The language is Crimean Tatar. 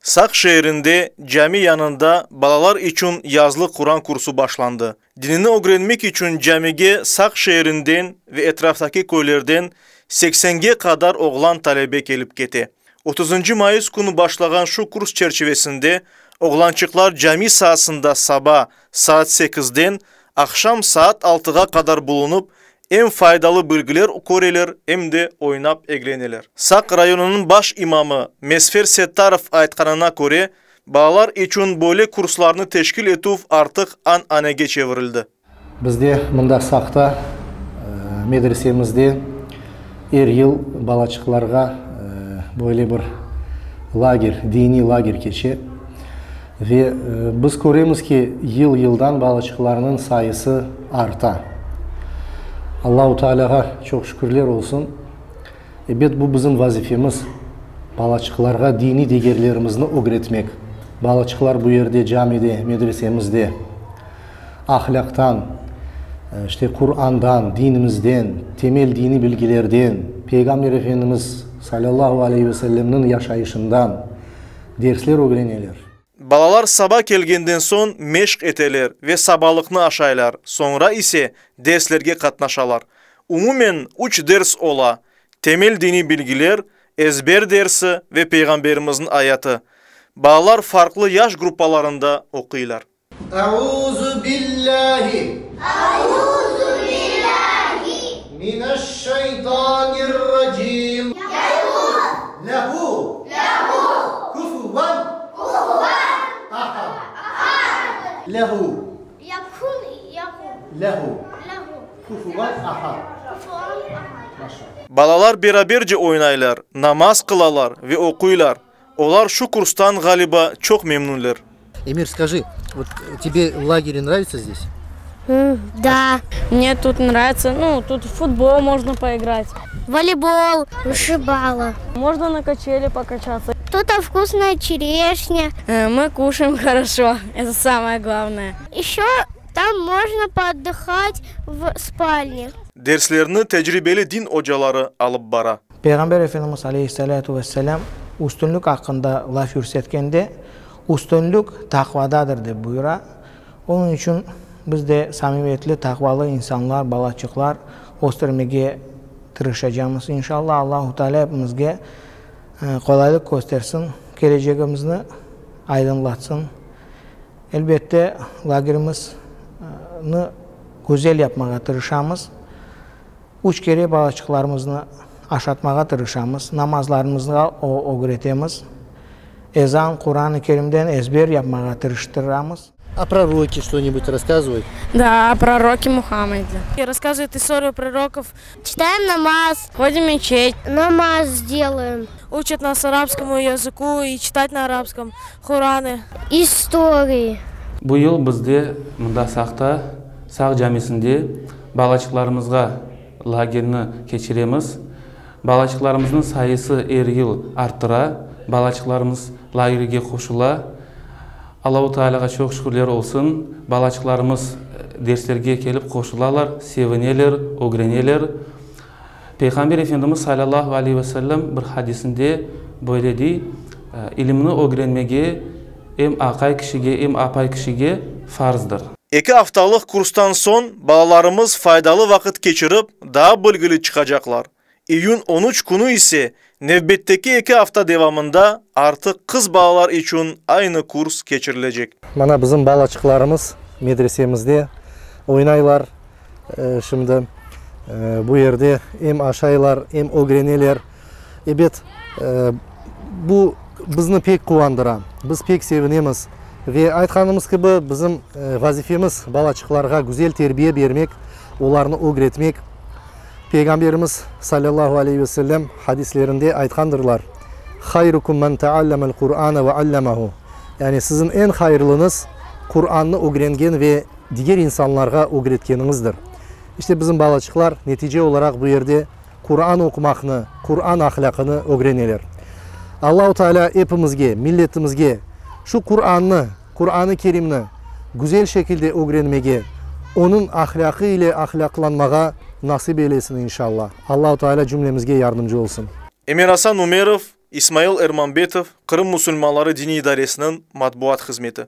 Saq şeerinde cami yanında balalar içün yazlıq Quran kursu başlandı. Dinini ögrenmek içün camige Saq şeerinden ve etraftaki köylerden seksenge qadar oğlan talebe kelip kete. Otuzıncı mayıs künü başlağan şu kurs çerçivesinde oğlançıqlar cami saasında saba saat sekizden aqşam saat altığa qadar bulunıp, em faydalı bilgiler köreler, em de oynap egleneler. Saq rayonınıñ baş imamı Mesfer Settarov aytqanına köre, balalar içün böyle kurslarnı teşkil etüv artıq an-anege çevirildi. Bizde mında Saqta, medresemizde er yıl balaçıqlarğa böyle bir lager, diniy lager keçe. Ve biz köremiz ki, yıl-yıldan balaçıqlarnıñ sayısı arta. Allahu Tealâğa çoq şükürler olsun. Ebet, bu bizim vazifemiz, balaçıqlarğa diniy degerlerimizni ögretmek. Balaçıqlar bu yerde, camide, medresemizde ahlâqtan, işte, Qurandan, dinimizden, temel diniy bilgilerden, Peyğamber Efendimiz, salâllahu aleyhi ve sellemniñ yaşayışından dersler ögreneler. Balalar saba kelgenden soñ meşq eteler ve sabalıqnı aşaylar, soñra ise derslerge qatnaşalar. Umumen üç ders ola, temel diniy bilgiler, ezber dersi ve Peyğamberimizniñ ayatı. Balalar farqlı yaş gruppalarında oquylar. Euzu billahi. Euzu billahi. Mineşşeytanirracim. Lehu. Lehu. Kufuven. Kufuven. Ahad. Ahad. Lehu. Yakun yahu. Lehu. Lehu. Kufuven ahad. Kufuven ahad. Maşallah. Balalar beraberce oynaylar, namaz qılalar ve oquylar. Olar şu kurstan, ğaliba, çoq memnünler. Emir, skajı, vot tebe v lagere nravitsya zdes? Da. Mne tut nravitsya, nu, tut v futbol mojno poigrats. Voleybol, vışibala. Mojno na kaçeli pokaçatsya. Tuta vkusnaya çereşnâ. Mı kuşaem horoşo, eto samoye glavnoye. Eşö tam mojno pootdıhat v spalne. Derslerni tecribeli din ocaları alıp bara. Peyğamber Efendimiz aleyhissalâtu vesselâm üstünlik aqqında laf yürsetkende, Üstünlik taqvadadır dep buyura. Onıñ içün biz de samimiyetli, taqvalı insanlar, balaçıqlar östürmege tırışacamız. İnşallah, Allahu Teala epimizge qolaylıq köstersin, kelecegimizni aydınlatsın. Elbette, lagerimizni güzel yapmağa tırışamız. Üç kere balaçıqlarımıznı aşatmağa tırışamız, namazlarımızğa ögretemiz, ezan, Quran-ı Kerimden ezber yapmağa tırıştıramız. O proroke što-nibud rasskazıvayut? Da, o proroke Muhammede. Rasskazıvayut istoriyu prorokov. Çitayem namaz. Hodim meçet. Namaz delayem. Uçat nas arabskomu yazıku i çitat na arabskom Quranı. Istorii. Bu yıl bizde mında Saqta, Saq camisinde balaçıqlarımızğa lagerni keçiremiz. Balaçıqlarımıznıñ sayısı er yıl arttıra, balaçıqlarımız lagerge qoşula. Allahu Tealâğa çoq şükürler olsun, balaçıqlarımız derslerge kelip qoşulalar, sevineler, ögreneler. Peyğamber Efendimiz salâllahu aleyhi ve sellem bir hadisinde böyle dey, İlimni ögrenmege em aqay kişige, em apay kişige farzdır. Eki aftalıq kurstan soñ balalarımız faydalı vaqıt keçirip, daa bilgili çıqacaqlar. İyün on üç künü ise nevbetteki eki afta devamında artıq qız balalar içün aynı kurs keçirilecek. Mana bizim balaçıqlarımız medresemizde oynaylar. Şimdi bu yerde em aşaylar, em ögreneler. Ebet, bu bizni pek quvandıra, biz pek sevinemiz. Ve aytqanımız kibi, bizim vazifemiz balaçıqlarğa güzel terbiye bermek, olarnı ögretmek. Peyğamberimiz, salâllahu aleyhi ve sellem, hadislerinde aytqandırlar, Hayrukum men teallemel Qur'ane ve allemehu, yani siziñ eñ hayırlıñız, Qur'annı ögrengen ve diger insanlarğa ögretkeniñizdir. İşte bizim balaçıqlar netice olaraq bu yerde Quran oqumaqnı, Quran ahlâqını ögreneler. Allahu Teala epimizge, milletimizge şu Qurannı, Quranı Kerimni güzel şekilde ögrenmege, onıñ ahlâqı ile ahlâqlanmağa nasip eylesin inşallah. Allahu Teala cümlemizge yardımcı olsun. Emirasan Umerov. İsmail Ermambetov, Qırım musulmanları diniy idaresiniñ matbuat hızmeti.